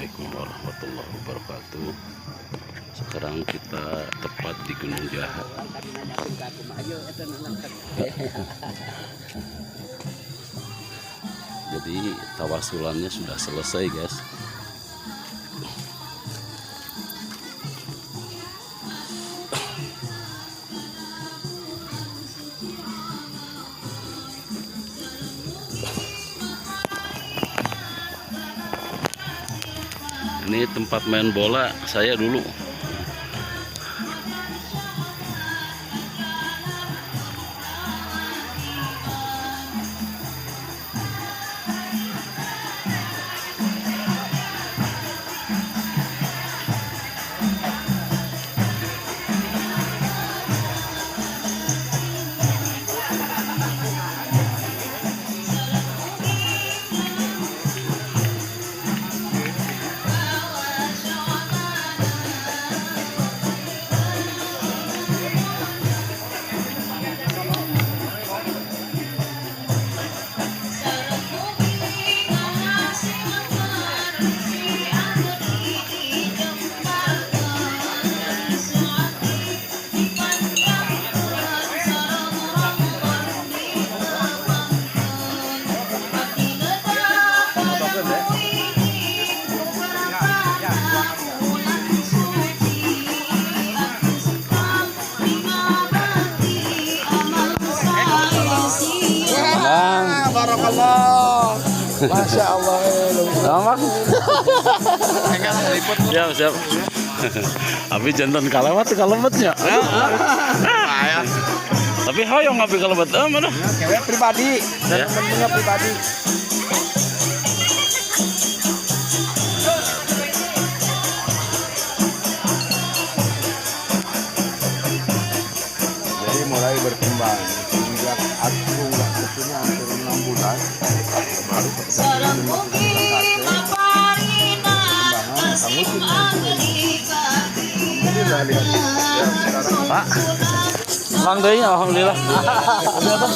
Assalamualaikum warahmatullahi wabarakatuh. Sekarang kita tepat di Gunung Jaha. Jadi tawasulannya sudah selesai, guys. Ini tempat main bola saya dulu. Bang, Barakallah. Masya Allah. sama. Siap, siap. Abi jantan kalewat kalebetnya. Tapi hoyong abi kalebet mana? Cewek pribadi dan Ya. temennya pribadi. Jadi mulai berkembang sejak aku nggak kesini hampir 6 bulan, baru ketika perkembangan kamu alhamdulillah, lihat ya sekarang. Pak. Mang deui, alhamdulillah. Apa?